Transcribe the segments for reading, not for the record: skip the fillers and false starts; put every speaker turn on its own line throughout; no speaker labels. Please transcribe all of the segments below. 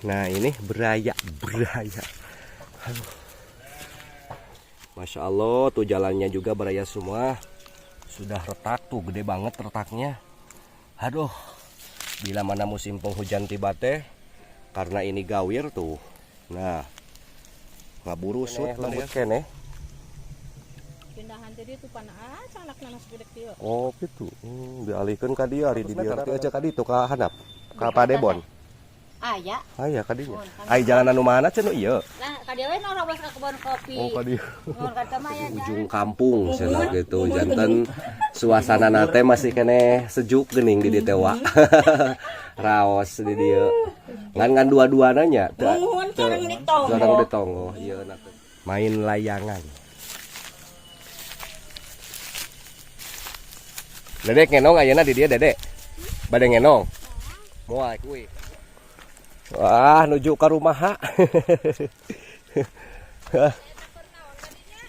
Nah ini beraya, beraya. Aduh. Masya Allah tuh jalannya juga beraya semua. Sudah retak tuh, gede banget retaknya. Aduh, bila mana musim penghujan tiba teh, karena ini gawir tuh. Nah, ngaburusut lembut keneh.
Pindahan jadi tuh panah anak nanas gede kieu.
Oh gitu. Dialihkeun ka dieu ari di dieu aja ka ditu ka handap. Ka Padebon.
Aya.
Aya ka dinya. Ai jalan anu mana cenah ieu?
Lah ka dieu we norobos ka kebon kopi.
Oh ka dieu.
Mun ka teh mah aya
Ujung kampung cenah gitu. Janten suasana nate masih keneh sejuk geuning di dieu teh wa. Raos di dieu. Ngan ngan dua-duana nya.
Muhun sareng di tonggoh.
Sareng di tonggoh ieu na teh. Main layangan. Dedek ngenong ayeuna di dieu Dedek. Bade ngenong. Moal kuy. Wah, nuju ka rumah ha.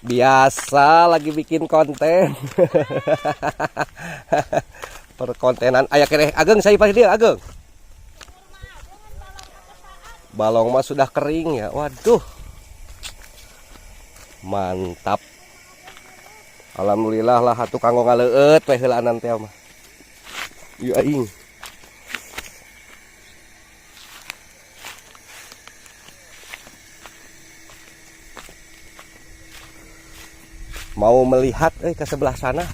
Biasa lagi bikin konten. Perkontenan aya keneh Ageng saya pasti dia Ageng. Balong mah sudah kering ya. Waduh. Mantap. Alhamdulillah lah atuh kanggo ngaleueut we heulaanan teh mah. Ieu aing. Mau melihat ke sebelah sana.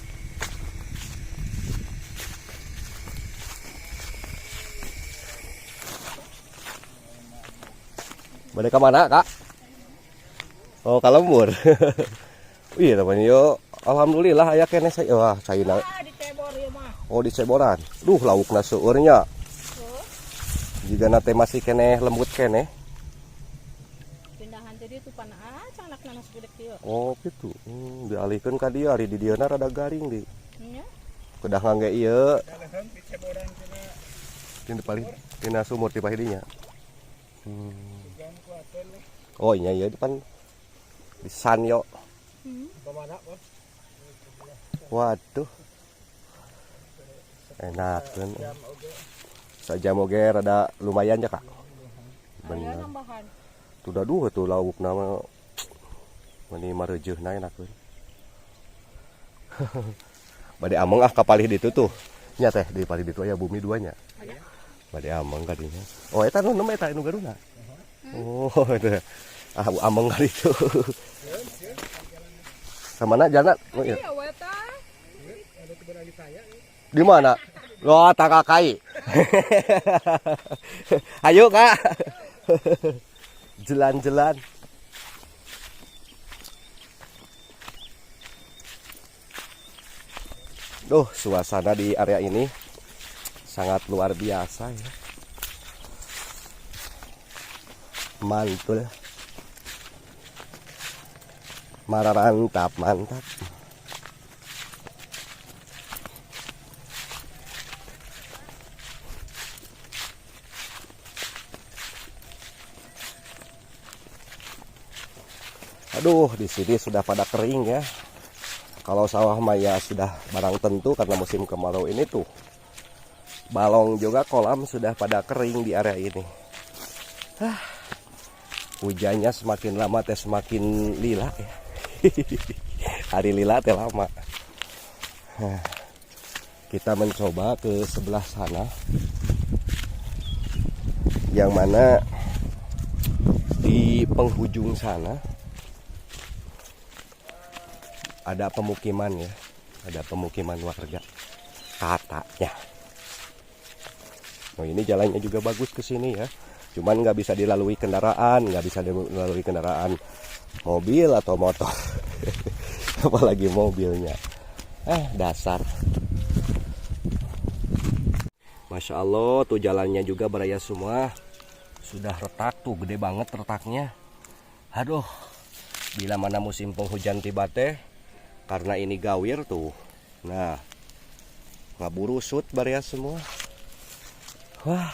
Balik ke mana, Kak? Oh, ke lembur. Iya, namanya yo. Alhamdulillah aya keneh saya. Wah, caina.
Ah, di cebor ieu mah.
Oh, di ceboran. Duh, laukna seueur nya. Jiga nate masih keneh lembut keneh.
Pindahan jadi tuh panah anak nanas gede kieu.
Oh, gitu. Dialihkeun ka dieu ari di dieu na rada garing di.
Nya.
Kedah ngangge ieu. Tina paling tina sumur ti pahidinya. Oh, iya iya depan di Sanyo. Waduh. Enak kan. Sajam oge rada lumayan ya, Kak.
Aya
Bener.
nambahan.
Tuh dah duh tuh lauk nama meni mareujeuna enak euy. Bade ameng ah ka palih ditu tuh. Nya teh di palih ditu aya bumi duanya. Bade ameng ka dinya. Oh eta nu nem eta nu garuna. Oh eta. Ah ameng ka ditu. Ka mana jalan? Oh, iya.
Iya we tah.
Di mana? Loh, takakai. Ayo, Kak. Jalan-jalan. Duh, suasana di area ini sangat luar biasa ya. Mantul. Mararantap, mantap. Aduh, di sini sudah pada kering ya. Kalau sawah mah ya sudah barang tentu karena musim kemarau ini tuh. Balong juga kolam sudah pada kering di area ini. Ah, hujannya semakin lama teh semakin lila ya. Hari lila teh lama. Hah. Kita mencoba ke sebelah sana. Yang mana di penghujung sana ada pemukiman ya, ada pemukiman warga katanya. Oh, ini jalannya juga bagus ke sini ya. Cuman nggak bisa dilalui kendaraan, nggak bisa dilalui kendaraan mobil atau motor. Apalagi mobilnya. Dasar. Masya Allah, tuh jalannya juga beraya semua. Sudah retak tuh, gede banget retaknya. Aduh, bila mana musim penghujan tiba teh, karena ini gawir tuh. Nah, ngaburusut baraya semua. Wah,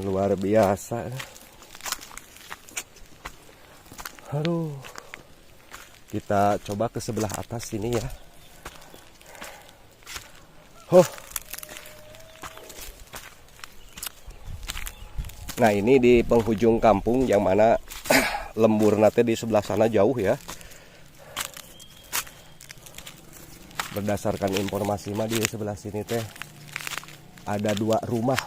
luar biasa. Aduh, kita coba ke sebelah atas sini ya. Huh. Nah, ini di penghujung kampung yang mana lembur nanti di sebelah sana jauh ya. Berdasarkan informasi mah di sebelah sini teh ada dua rumah.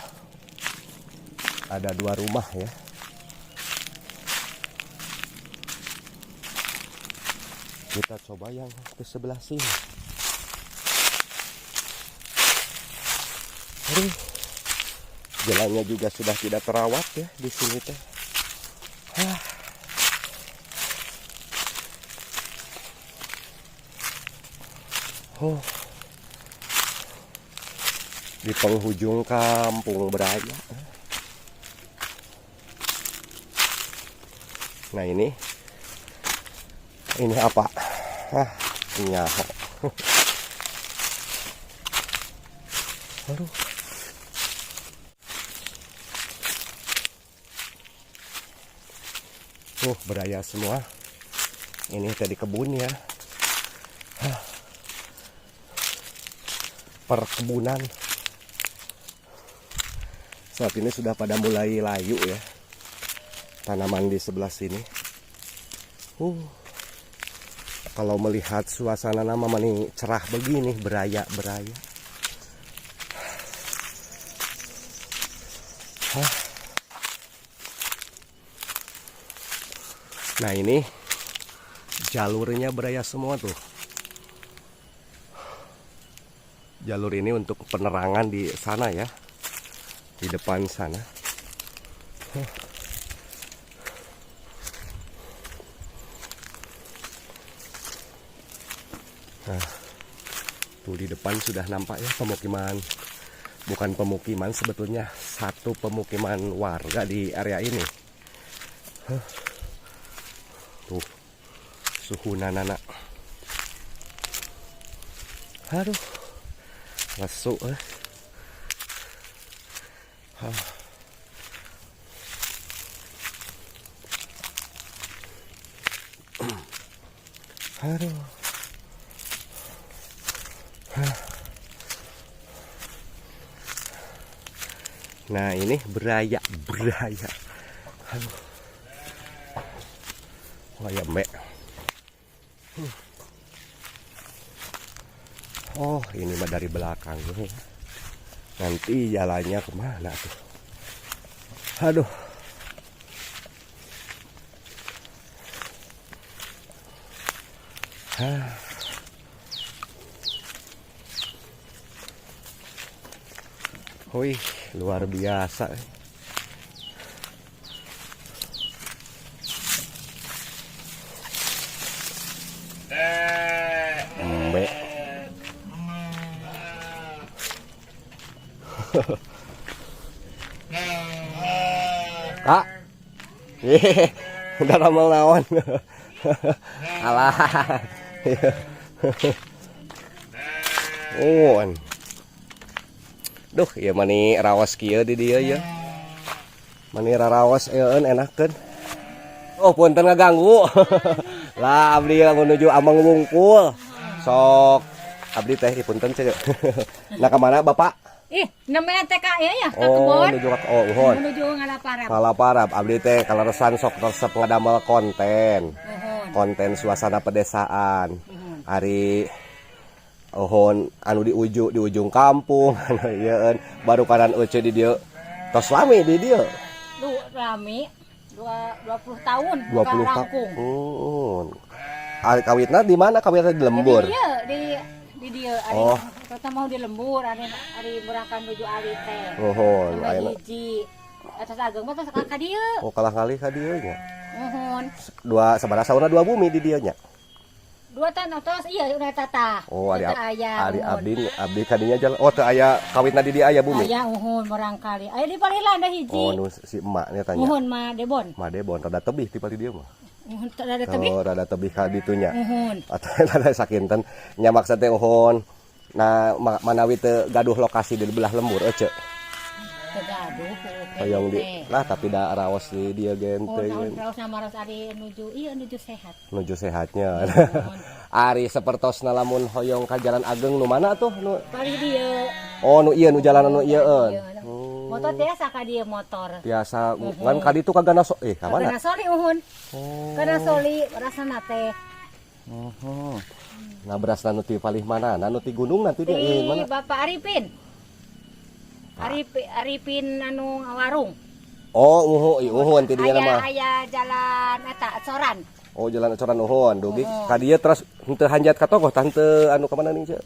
Ada dua rumah ya. Kita coba yang ke sebelah sini. Aduh, jalannya juga sudah tidak terawat ya di sini teh. Hah. Oh. Di penghujung kampung Beraya. Nah, ini apa? Ah, nyaho. Aduh. Beraya semua. Ini tadi kebun ya. Hah. Perkebunan. Saat ini sudah pada mulai layu ya. Tanaman di sebelah sini. Kalau melihat suasana nama mani cerah begini, beraya-beraya. Hah. Nah, ini jalurnya beraya semua tuh. Jalur ini untuk penerangan di sana ya. Di depan sana. Huh. Nah, tuh di depan sudah nampak ya pemukiman. Bukan pemukiman sebetulnya, satu pemukiman warga di area ini. Huh. Tuh, suhu nanana. Aduh, lesu eh. Hah. Aduh. Hah. Nah, ini beraya, beraya. Aduh. Wah, ya, mbak. Oh, ini mah dari belakang nih. Nanti jalannya kemana tuh? Aduh. Hah. Wih, luar biasa. Embe. Kak. Yeay, udah ramal naon. Alah. Oh. Duh, ya mani rawas kieu di dieu ya. Mani rarawas eueun enakeun. Oh, punten ngaganggu. Lah abdi menuju Amang Wungkul. Sok abdi teh punten ceu. Nah, kemana Bapak?
Ih, namanya TKI ya, ke
Oh,
kebon.
menuju ke oh, uhun.
Menuju Ngalaparap.
Ngalaparap abdi teh kaleresan sok resep ngadamel konten.
Uhun.
Konten suasana pedesaan. Ari uhun anu di ujung kampung anu ieu baru kanan uce di dieu. Tos lami di dieu.
Lu rame 20 tahun
20 tahun.
rangkung.
Ari kawitna di mana? Kawitna di lembur.
Di dieu, di dieu ari
Oh.
kota mau di lembur ari ari murakan nuju ari teh.
Uhun,
Sampai
ayeuna.
hiji. Atas ageng mah tos ka dieu.
Oh, kalah ngalih ka dieu nya.
Uhun.
Dua sabaraha sauna dua bumi di dieu nya.
2 tahun tos iya udah tata.
Oh, ari
Teu aya.
ari
Uhun.
abdi abdi kadinya jalan. Oh, teu aya kawitna di dieu aya bumi.
Aya uhun murangkali. Aya di Palilan da hiji.
Oh, nu si emaknya tanya.
Uhun mah Debon.
Ma Debon rada tebih ti pali dieu mah.
Uhun rada tebih.
Oh, rada tebih ka ditunya.
Uhun.
Atau rada sakinten nya maksud teh uhun. Nah, manawi teu gaduh lokasi di belah lembur ece.
Teu gaduh
Hoyong di lah tapi da raos di dieu ge
Oh,
teh.
naon raos nama raos ari nuju ieu nuju sehat.
Nuju sehatnya. Ari sapertosna lamun hoyong ka Jalan Ageng nu mana tuh nu?
Palih dieu.
Oh, nu ieu nu jalan nu ieu.
Iya. Motor tiasa ka dieu motor.
Tiasa ngan ka ditu ka Ganaso eh ka mana?
Kana soli uhun.
Oh.
Kana soli rasana teh.
Nah, berasna nu ti palih mana? Nah, nu ti gunung nanti dia
Di
mana?
Bapak Arifin. Arifin anu warung.
Oh, uhun ti dinya
Aya
mah.
Aya jalan eta coran.
Oh, jalan coran uhun. Dugi
Uhun.
ka dieu terus henteu hanjat ka tokoh tah henteu anu ka mana nih, Ceu?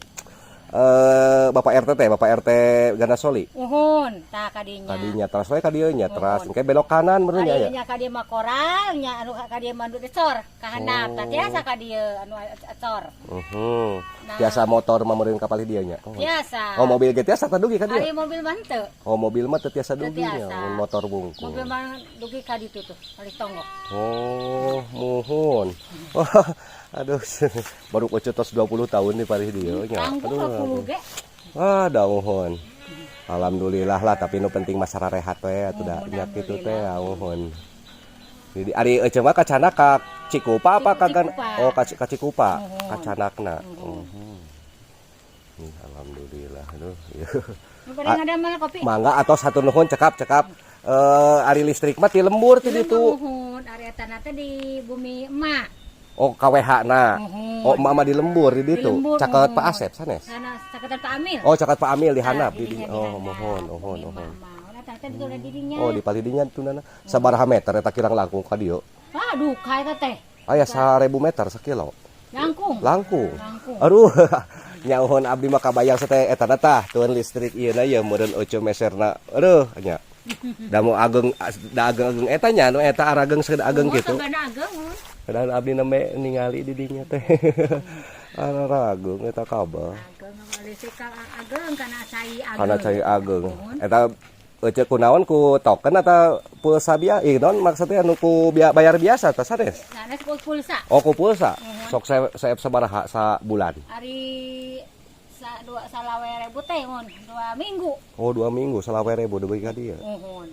Eh, Bapak RT teh, Bapak RT Gandasoli.
Uhun, tah kadinya.
Kadinya terus we ka dieu nya, terus
Uhun.
engke belok kanan meureun nya ya.
Kadinya ka dieu mah koral nya, anu ka dieu mah nu cor ka handap. Tah, tiasa ka dieu anu cor. Nah.
Tiasa motor mah meureun ka palih dieu nya. Oh.
Tiasa.
Oh, mobil ge tiasa tah dugi ka dieu.
Ari mobil mah henteu.
Oh, mobil mah teu tiasa
Teu
dugi nya,
tiasa.
mun motor bungkul.
Mobil mah dugi ka ditu tuh, palih tonggok.
Oh, muhun. Oh, aduh, baru kocok tos 20 tahun nih palih dieu nya.
Tanggung
Aduh.
20 ge.
Ah, da muhun. Alhamdulillah lah, tapi nu penting mah sararehat we atuh da
Muhun,
nya kitu teh
alhamdulillah.
Muhun. Jadi ari ece mah kacana ka Cikupa apa ka
Cikupa.
Oh, ka Cikupa,
Muhun.
Kacanakna.
Muhun.
Nih, alhamdulillah aduh.
Nu pada ngadamel kopi.
Mangga atau satu nuhun, cekap cekap. Eh, ari listrik mah ti lembur ti ditu.
Muhun, ari eta teh di bumi emak.
Oh, KWH na.
Muhun.
Oh, emak mah di lembur di
Di
ditu.
lembur,
Caket
muhun.
Pak Asep sanes.
Sana caketan Pak Amil.
Oh, caket Pak Amil di
Nah,
handap di
didinya
dinya. Oh,
handap.
muhun, muhun,
Bumi
muhun.
emak mah. Eta teh di didinya.
Oh, di palih dinya tunana. Sabaraha meter eta kirang langkung ka dieu?
Aduh, ka eta teh.
Aya 1000 meter sakilo.
Langkung.
Langkung.
Langkung.
Aduh, nya uhun abdi mah kabayang teh eta tah tuan listrik ieu na ieu meureun oce meserna. Aduh, nya. Da mau ageng da ageng-ageng eta nya anu eta arageng saeuda ageng
Oh,
kitu.
sabana ageng. Mun.
Padahal abdi nembe ningali di dinya teh. Arageng eta kabeh.
Ageng listrik ka ageng kana cai ageng.
Kana cai ageng. Eta ece kunaon, ku token atau pulsa biasa? Ih, naon maksudnya anu ku bayar biasa tah sanes?
Sanes ku pulsa.
Oh, ku pulsa. Sok saya sabaraha sabulan?
Ari sa dua 25.000 teh mun 2 minggu.
Oh, 2 minggu 25.000 dugi ka dieu.
Muhun.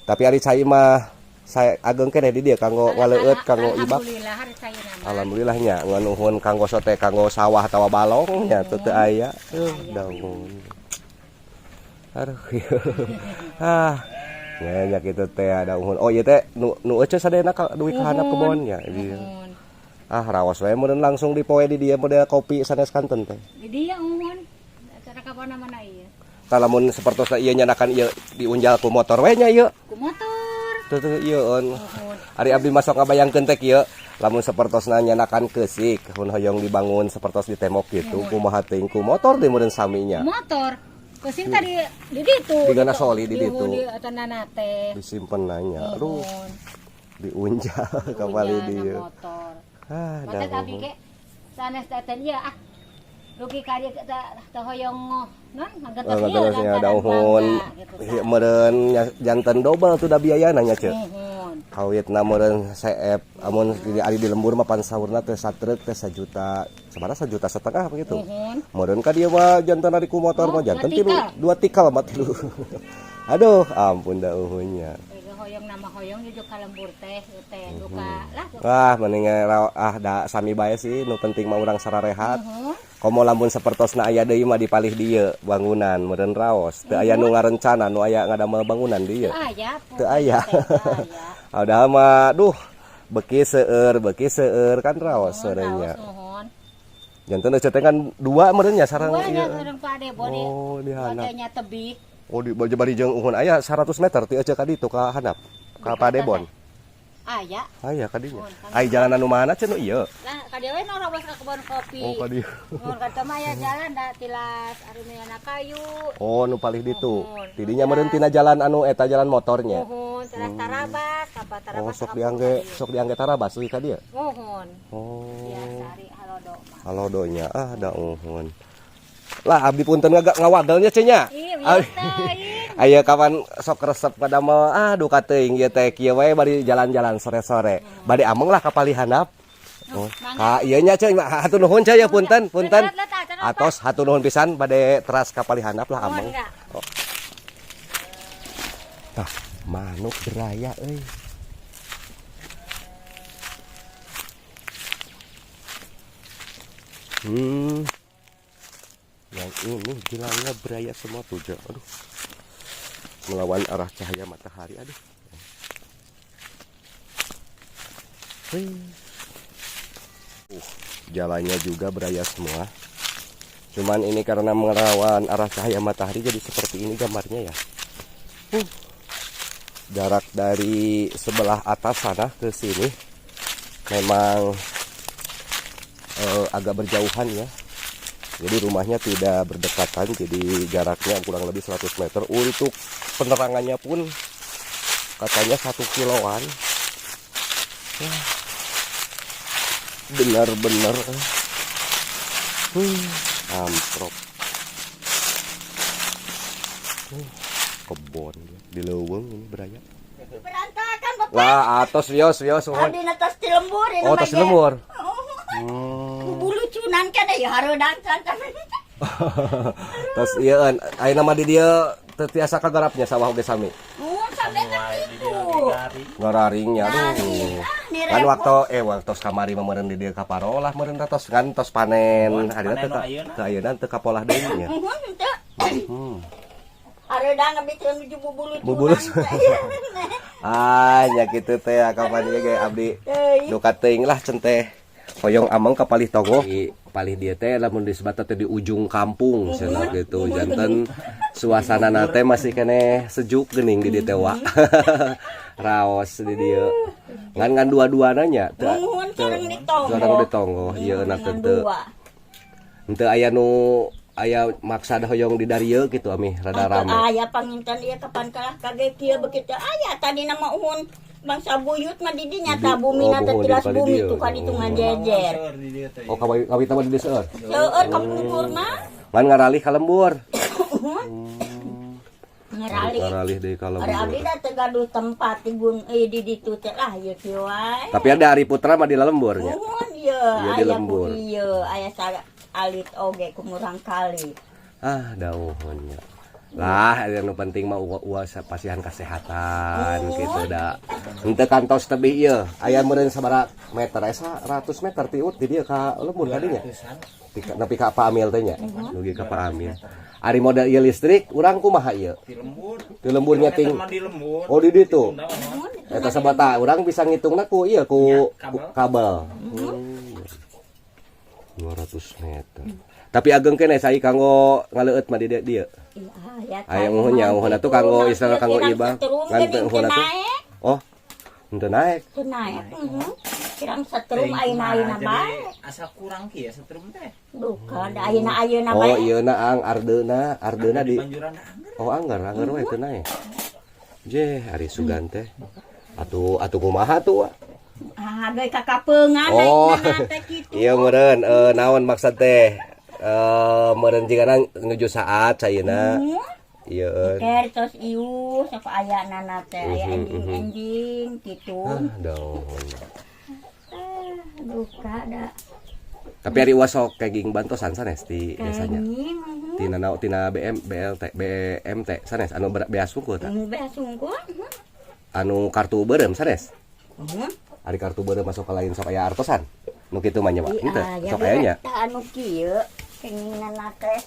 Tapi ari cai mah saya ageng keneh di dieu kanggo waleueut, kanggo ibak.
Alhamdulillah hari cai nama.
Alhamdulillah nya, ngan nuhun kanggo sote, kanggo sawah atawa balong nya teu teu aya. Daun. Aduh. Ah. Nya nya kitu teh ada uhun. Oh, ieu teh nu nu ece sadayana ka dugi ka handap kebonnya. Iya.
Muhun.
Ah, rawas we meureun langsung dipoe di dieu model kopi sanes kanten teh.
Di dieu muhun. Acara kapan mana ieu?
Tah, lamun sapertosna ieu nyanakan ieu diunjal ku motor we nya ieu.
Ku motor.
Teu teu ieu on.
Muhun.
Ari abdi masuk ngabayangkeun teh kieu, lamun sapertosna nyanakan keusik, mun hoyong dibangun sapertos di tembok gitu, kumaha teuing ku motor deui meureun saminya.
Motor. Kesing tadi di ditu.
Di Ganasoli, di ditu.
Di tanana teh.
Disimpen nanya, aduh,
Muhun.
diunjal kembali
Diunjal na
dieu.
motor.
Ah,
Mata
dah.
abdi ge sanes teh ieu ah. Dugi ka dieu teh teh hoyong non ngagentos ieu
Ngagentos nya
lantaran
dauhun
bangga, gitu tah.
Meureun janten dobel tuh da biayana nya, Ceu.
Muhun.
Kawitna meureun seep amun di ari di lembur mah pan saurna teh satruk teh sajuta sabaraha, 1,5 juta begitu.
Muhun.
Meureun ka dieu mah janten ari ku motor
Oh,
mah janten
dua
tilu
tikal.
dua tikal mah tilu. Aduh, ampun da uhunnya.
Teh hoyong nama hoyong jujuk ka lembur teh teh duka lah.
Wah, mending ah da sami bae sih, nu penting mah urang sararehat.
Muhun.
Komo lamun sapertosna aya deui mah di palih dieu bangunan meureun raos. Teu aya nu ngarencana nu aya ngadamel bangunan dieu.
Teu aya.
Teu aya.
Teu aya.
Udah mah duh beki seueur kan raos
Muhun,
seureunya.
raos, muhun.
Janten ece teh kan dua meureun nya sareng
Dua nya
ieu.
sareng Pak Debo di.
Oh, di handap.
Nya tebih.
Oh, di bari jeung uhun aya 100 meter ti ece ka ditu ka handap. Ka Padebon.
Aya.
Aya ka dinya.
Muhun, kan.
Ai jalan anu mana cenah ieu?
Lah ka dieu we nu robos ka kebon kopi.
Oh, ka dieu.
Muhun ka mah aya jalan da tilas arumiana kayu.
Oh, nu palih ditu.
Muhun.
Tidinya meureun tina jalan anu eta jalan motornya.
Muhun tilas Tarabas, ka Tarabas.
Oh, sok diangge Tarabas deui ka dieu.
Muhun.
Oh.
Biasa ari halodo mah.
Halodonya ah da uhun. Lah abdi punten ngawagelnya ce nya.
Ih, biasa ih.
Aya kawan sok resep kadamel ah duka teuing ieu teh kieu we bari jalan-jalan sore-sore. Bade ameng lah ka palih handap. Oh, ka ieu nya ce, hatur nuhun ce ya, punten, punten. Atos hatur nuhun pisan, bade teras ka palih handap lah ameng. Oh. Tah, manuk beraya euy. Yang ini gilangnya beraya semua tuh, Ja. Aduh. Melawan arah cahaya matahari, aduh. Wih. Jalannya juga beraya semua. Cuman ini karena melawan arah cahaya matahari jadi seperti ini gambarnya ya. Jarak dari sebelah atas sana ke sini memang agak berjauhan ya. Jadi rumahnya tidak berdekatan, jadi jaraknya kurang lebih 100 meter. Untuk penerangannya pun katanya 1 kiloan. Wah, benar-benar amprok. Kebon di leuweung ini beraya.
Berantakan, Bapak.
Lah, atos wios wios nuhun.
Abdi na tos ti lembur ini.
Oh, tos
mah ge.
lembur.
Bulucunan kan ya hareudang can.
Tos ieu ayeuna mah di dieu teu tiasa kagarapnya sawah oge sami.
Mun sampai kan kitu.
Ngararingnya aduh.
Garing. Ah, ni
Kan
repot.
waktu waktu kamari mah meureun di dieu kaparolah meureun tos kan tos panen harina teu
panen nu ayeuna.
Teu ayeuna teu kapolah deui nya.
Muhun teu. Hareudang abdi teh nuju bubulucunan.
Bubulus. Ah, nya kitu teh kapan ieu ge abdi
Teuing.
duka teuing lah centeh. Hoyong ameng ka palih tonggoh. Di palih dieu teh lamun disebat teh di ujung kampung cenah gitu. Janten suasana teh masih keneh sejuk geuning di dieu teh wa. Raos di dieu. Ngan ngan dua-duana nya teu
Muhun sareng di tonggoh.
Sareng di tonggoh ieu na teh
Ngan
teu
dua.
henteu aya nu aya maksa hoyong di darieu gitu ami rada
Atau
rame.
Aya panginten ieu kapan kalah kage kieu begitu aya tadi nama uhun bangsa buyut mah di dinya tah bumi
Oh,
teh
buhun di
tilas
kali
bumi
dieu.
tuh ka ditu ngajejer.
Oh, kawita mah di dieu seueur.
Seueur kapungkur mah.
Ngan ngaralih ka lembur.
Ngerali.
Ngaralih deui ka
Ari
lembur.
abdi da teu gaduh tempat di gun eh di ditu teh lah ieu kieu wae.
Tapi ada Ari Putra mah di lemburnya.
Muhun ieu
Iya, di
aya ku
lembur.
ieu aya alit oge ku murang kali.
Ah, dauhunnya. Lah, yang nu penting mah uwa, uwa pasihan kesehatan gitu da. Henteu kantos tebih ieu. Aya meureun sabaraha meter? Aya 100 meter ti ut di dieu ka lembur kadinya. Ti nepi ka Pak Amil teh nya. Dugi ka Pak Amil. Ari model ieu listrik urang kumaha ieu?
Di lembur.
Di lemburnya ting.
Mah di lembur.
Oh, di ditu.
Muhun.
Eta sabata urang bisa ngitungna ku ieu ku,
Ya,
ku kabel. 200 meter. Tapi ageng keneh sai kanggo ngaleueut mah di dieu dieu.
Iya, aya.
Aya muhun nya, muhun atuh kanggo istilah kanggo ieu
Setrum
ngan
geuning
teu muhun
teu
atuh.
naek.
Oh. Henteu naek.
Teu naek. Kirang setrum ayeuna-ayeuna bae.
Asa kurang kieu setrum teh.
Duka da ayeuna-ayeuna
Oh,
bae.
ieu na ang ardeuna, ardeuna di
Banjuran angger.
Oh, anggar, anggar we teu naek. Je, ari sugan teh. Atuh atuh kumaha tuh? Wa?
Ah, geus kakapeungan
Oh.
naekna teh kitu.
Iya meureun naon maksud teh? Meureun jigana nuju saat cayeuna. Ieu.
Ker tos ieu sok aya nana teh aya enjing-enjing kitu.
Ah, daun.
Ah, duka da.
Tapi ari uas sok kenging bantosan sanes di desanya?
Kenging mhm.
Tina nao tina BM BLT BMT sanes anu beas wungkul tah?
Nu beas sungkul.
Anu kartu beureum sanes?
Mhm.
Ari kartu beureum masuk ke lain sok aya artosan. Nu kitu mah nya, Pak. Henteu,
Iya,
sok aya nya.
tah anu kieu kengingan teh.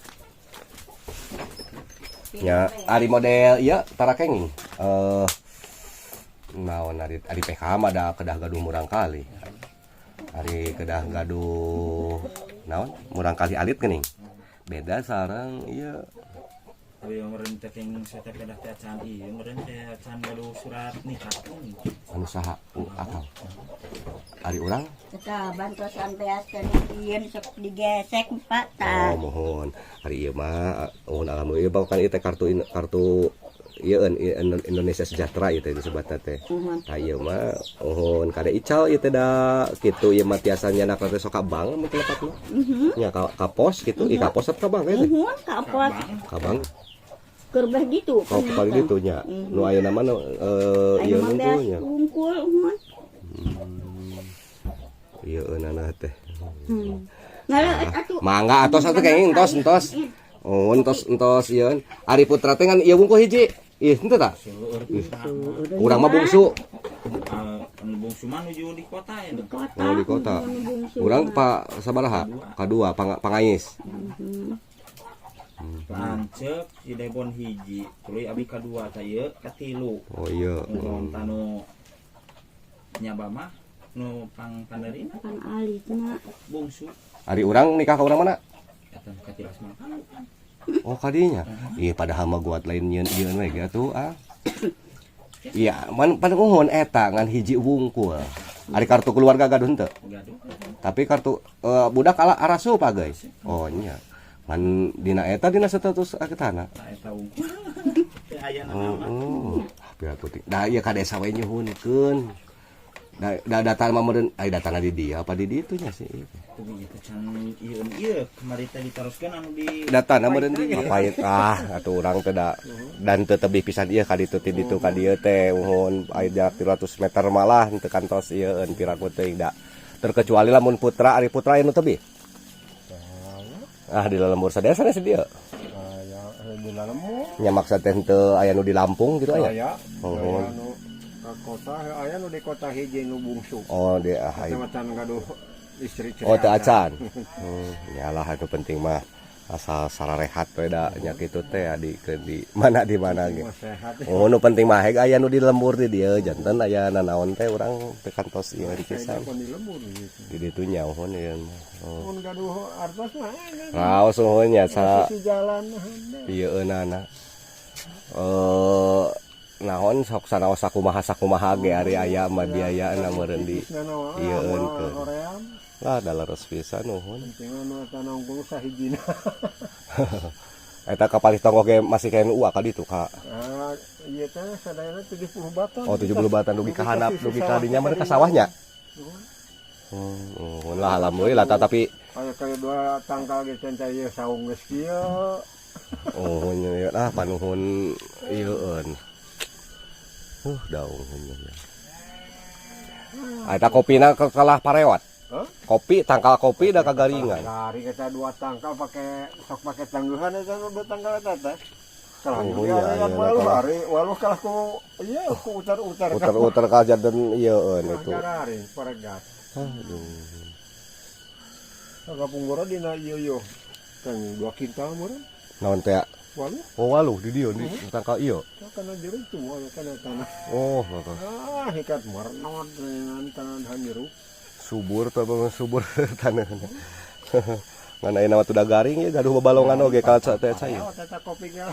Nya, ari model ieu tara kenging. Naon ari ari PK mah da kedah gaduh murang kali. Ari kedah gaduh naon murang kali alit geuning. Beda sareng ieu.
Tapi meureun teh kenging saya teh kedah teh acan ieu meureun teh acan gaduh surat nikah.
Anu saha akal. Ari urang.
Tah bantosan beas teh ieu sok digesek Pak tah.
Oh, mohon. Ari ieu mah mohon alhamdulillah bahkan ieu teh kartu kartu ieu Indonesia Sejahtera ieu teh disebutna teh.
Muhun.
Tah ieu mah mohon kade ical ieu teh da kitu ieu mah tiasa nyanak teh sok ka bank mun teu lepat mah. Nya ka pos gitu, ih ka pos atau ka bank teh?
Muhun ka pos.
Ka bank.
Keur beh gitu.
Oh, paling ditu nya. Nu ayeuna mah nu, ieu
Ayeuna mah beas
nunggu nya.
Wungkul muhun.
Ieu eunana teh.
Ngaleueut atuh.
Mangga atos atuh kenging entos entos. Oh, entos entos ieu. Ari Putra teh ngan ieu wungkul hiji. Ih, henteu tah? Urang mah bungsu.
Anu bungsu mah nuju di kota ya.
Di kota.
Oh, di kota.
Anu bungsu
Urang
mah.
pa sabaraha? Kadua pangais.
Lanceuk si Debon hiji, tuluy abi kadua tah ieu katilu.
Oh iya.
Nuhun tanu nyaba mah nu pang panerina
Pan alitna.
Bungsu.
Ari urang nikah ka urang mana?
Eta nu katilu asma.
Oh, kadinya. Iya, padahal mah guat lain nyeun ieu we ge atuh ah. Iya, man pan uhun eta ngan hiji wungkul. Ari kartu keluarga gaduh henteu?
Gaduh.
Tapi kartu budak ala arasup ah guys. Oh nya. Ngan dina eta dina status aketana.
Tah eta wungkul. Teu aya nama.
Heeh. Pira kuting. Da ieu ka desa we nyuhunkeun. Da da data mah meureun ai datana di dia apa di ditu nya sih.
Tuh ieu teh can ieu ieu kamari teh ditaroskeun anu di
Datana meureun di pahit ah atuh urang teh da dan teu tebih pisan ieu ka ditu ti ditu ka dieu teh uhun aya jarak 300 meter malah teu kantos ieu piraku teuing da. Terkecuali lamun putra ari putra anu tebih. Ah di lembur sadaya sanes di dieu.
Aya di lembur.
Nya maksa teh henteu aya nu di Lampung gitu aya.
Aya.
Oh.
Aya nu ka kota, aya nu di kota hiji nu bungsu.
Oh di ah,
Kecamatan gaduh istri.
Oh teu acan. Nyalah itu penting mah asal sararehat we da nya kitu teh adi ke di mana ge.
Mah sehat.
Oh nu penting mah heg aya nu di lembur di dieu janten aya nanaon teh urang teu kantos ieu
Saya
pisan.
pun di lembur gitu.
Di ditu nya uhun ieu mah. Oh.
Mun gaduh artos mah aya.
Raos uhun nya sa
Sisi jalan mah henteu.
ieu-eunana. Naon sok sanaos sakumaha sakumaha ge ari aya mah biayana meureun di ieueunkeun.
Hoream.
Lah da leres pisan uhun.
Penting mah nu tanongkung sahijina.
Eta kapalih tonggoh ge masih keneh ua ka ditu ka.
Ah, ieu teh sadayana 70 batan.
Oh 70 batan dugi ka handap dugi ka dinya meureun ka sawahnya. Lah alhamdulillah ta, tapi
Kayak kayak dua tangkal ge can ieu saung geus kieu.
Oh nya ah panuhun ieueun. Daung nya. Eta kopina kalah parewat.
Hah?
Kopi tangkal kopi da kagaringan.
Garing eta dua tangkal pake sok pake tangguhan eta dua tangkal eta teh. Kalah
Oh,
juga
iya,
iya,
iya,
waluh
kalah.
ari waluh kalah ku iya ku utar-utar.
Uter-uter ka janten ieueun itu.
Gararing paregat.
Aduh.
Kapungkur dina ieu yo. Kang 2 kintal meureun.
Naon teh?
Waluh
Oh waluh di dieu di tangkal ieu.
kana jero tua ya kana tanah.
Oh, bagus.
Ah, hikat merenot dengan tanah hanyiru.
Subur tuh bang subur tanahna. Ngan ayeuna mah udah garing ya gaduh babalongan oge ka teh cai.
Oh, teta kopi ge.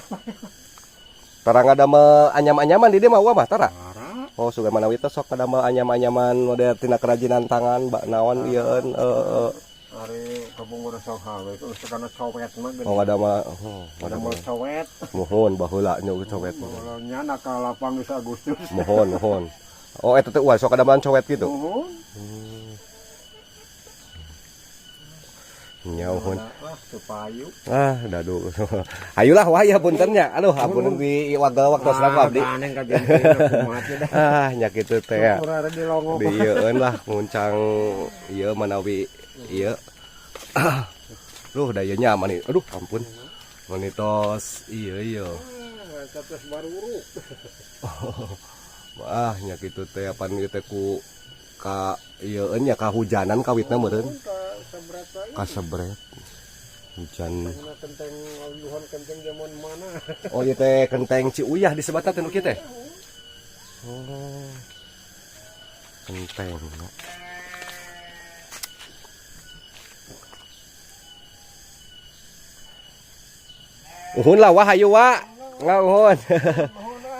Tara ngadamel anyam-anyaman di dieu mah uwa mah tara.
Tara.
Oh, sugan manawi teh sok ngadamel anyam-anyaman model tina kerajinan tangan bak naon ieu
Ari kapungkur sok hawe terus kana cowet mah geuning.
Oh ngadamel oh
Ngadamel
ngadamel.
cowet.
Muhun baheula nya cowet mah.
Kalau nyana ka lapang geus Agustus.
Muhun muhun. Oh eta teh uwa sok ngadamel cowet gitu.
Muhun.
Nya muhun.
Lah teu payu.
Ah, dadu. Ayolah wah ya punten nya. Aduh, ampun di wagel waktu ku abdi.
Aneh ka kumaha teh dah.
Ah, nya kitu teh ya.
Syukur ari di longok.
Di ieueun lah nguncang ieu manawi ieu. Duh, da ieu nya mani. Aduh, ampun. Mani tos ieu ieu.
Ah, eta tos baruruk.
Ah, nya kitu teh apan ieu teh ku ka ieueun nya kahujanan kawitna meureun.
Ka sebret wae.
Kasebret. Hujan.
Kana kenteng ayuhan kenteng zaman mana.
Oh, ieu teh kenteng Ciuyah disebutna teh nu kieu teh. Oh. Kenteng. Uhun lah wah ayo wa. Ngahun.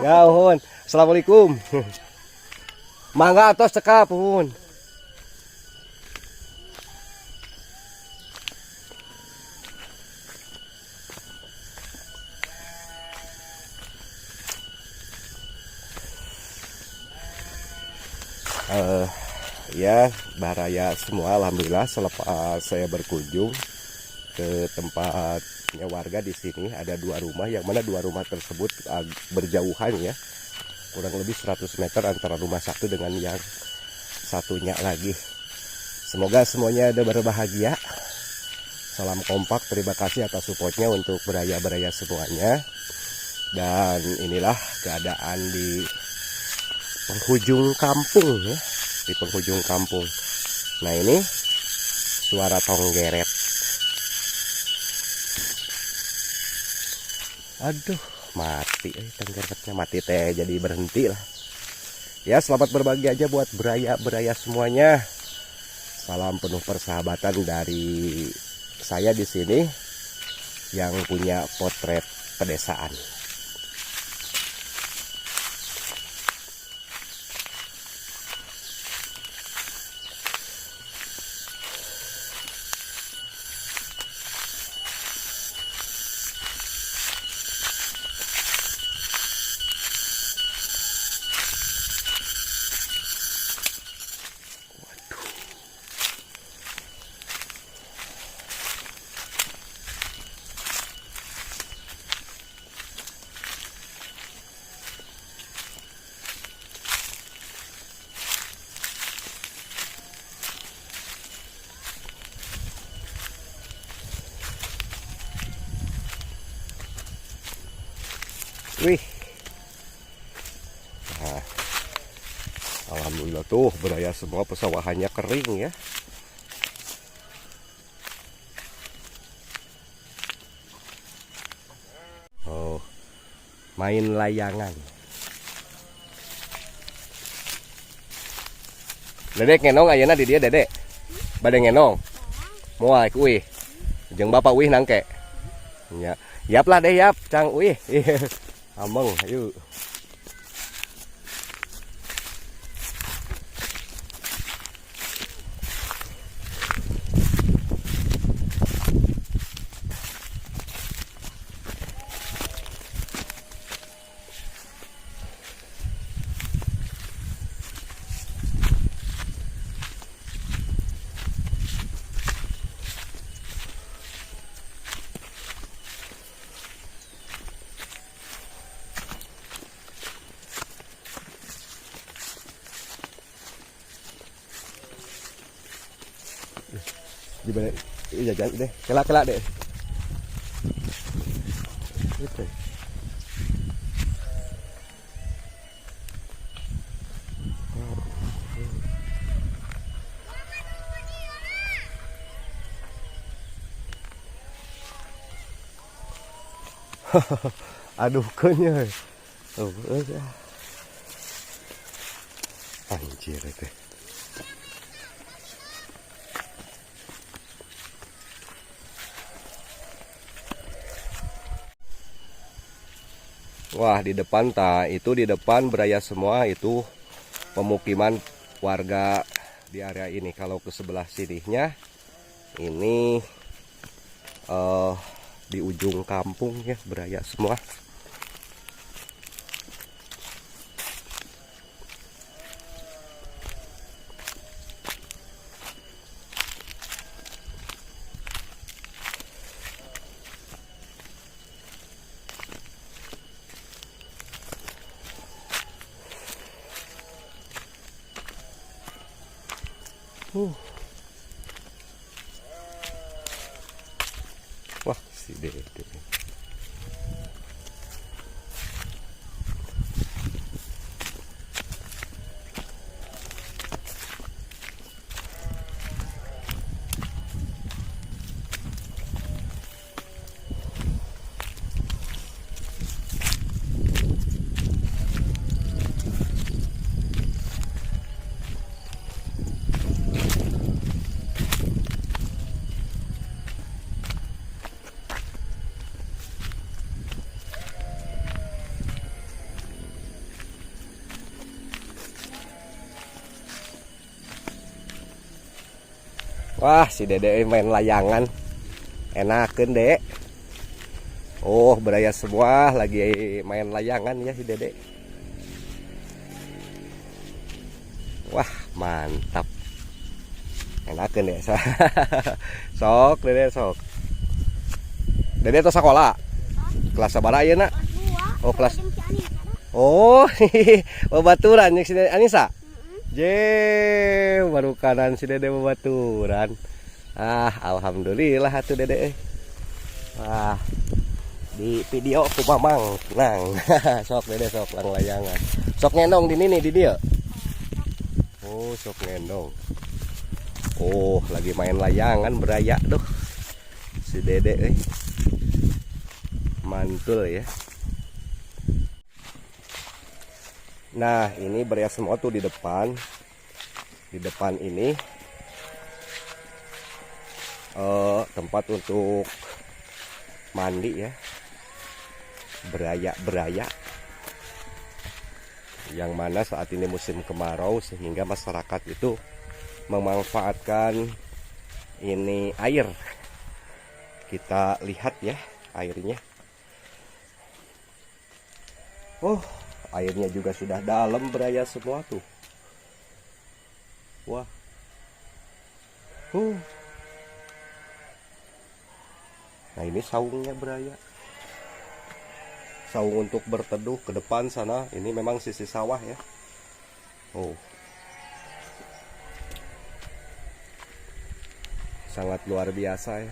Ngahun. Assalamualaikum. Mangga atos cekap uhun. Ya, baraya semua alhamdulillah selepas saya berkunjung ke tempatnya warga di sini ada dua rumah yang mana dua rumah tersebut berjauhan ya, kurang lebih 100 meter antara rumah satu dengan yang satunya lagi. Semoga semuanya ada berbahagia. Salam kompak, terima kasih atas supportnya untuk beraya-beraya semuanya. Dan inilah keadaan di penghujung kampung ya, di penghujung kampung. Nah ini suara tonggeret. Aduh, mati tenggerepnya, mati teh jadi berhenti lah. Ya, selamat berbagi aja buat beraya-beraya semuanya. Salam penuh persahabatan dari saya di sini yang punya potret pedesaan. Wih. Nah, alhamdulillah tuh beraya semua, pesawahannya kering ya. Oh, main layangan. Dedek ngenong ayeuna di dieu, Dedek. Bade ngenong. Moal uih. Jeung bapak uih nangke. Ya, yap lah deh yap, cang uih. Ameng, ayo. Gimana? Iya jalan deh, kelak-kelak deh. Gitu. Aduh, kayaknya. Oh, anjir itu. Wah, di depan ta itu di depan beraya semua itu pemukiman warga di area ini. Kalau ke sebelah sininya ini di ujung kampung ya, beraya semua. Wah, si Dede. Wah, si Dede main layangan. Enakeun, Dek. Oh, beraya semua lagi main layangan ya si Dede. Wah, mantap. Enakeun, Dek. Sok, Dede, sok. Dede tuh sekolah. Kelas sabaraha ayeuna? Oh, kelas. Oh, babaturan jeung si Anissa. Je, baru kanan si Dede babaturan. Ah, alhamdulillah atuh Dede. Wah, di video ku Mamang nang. Sok Dede sok lang layangan. Sok ngendong di nini di dia. Oh, sok ngendong. Oh, lagi main layangan beraya tuh. Si Dede. Mantul ya. Nah, ini Baraya semua tuh di depan. Di depan ini tempat untuk mandi ya. Beraya-beraya. Yang mana saat ini musim kemarau sehingga masyarakat itu memanfaatkan ini air. Kita lihat ya airnya. Oh, airnya juga sudah dalam, Baraya semua tuh. Wah. Nah, ini saungnya, Baraya. Saung untuk berteduh ke depan sana. Ini memang sisi sawah ya. Oh. Sangat luar biasa ya.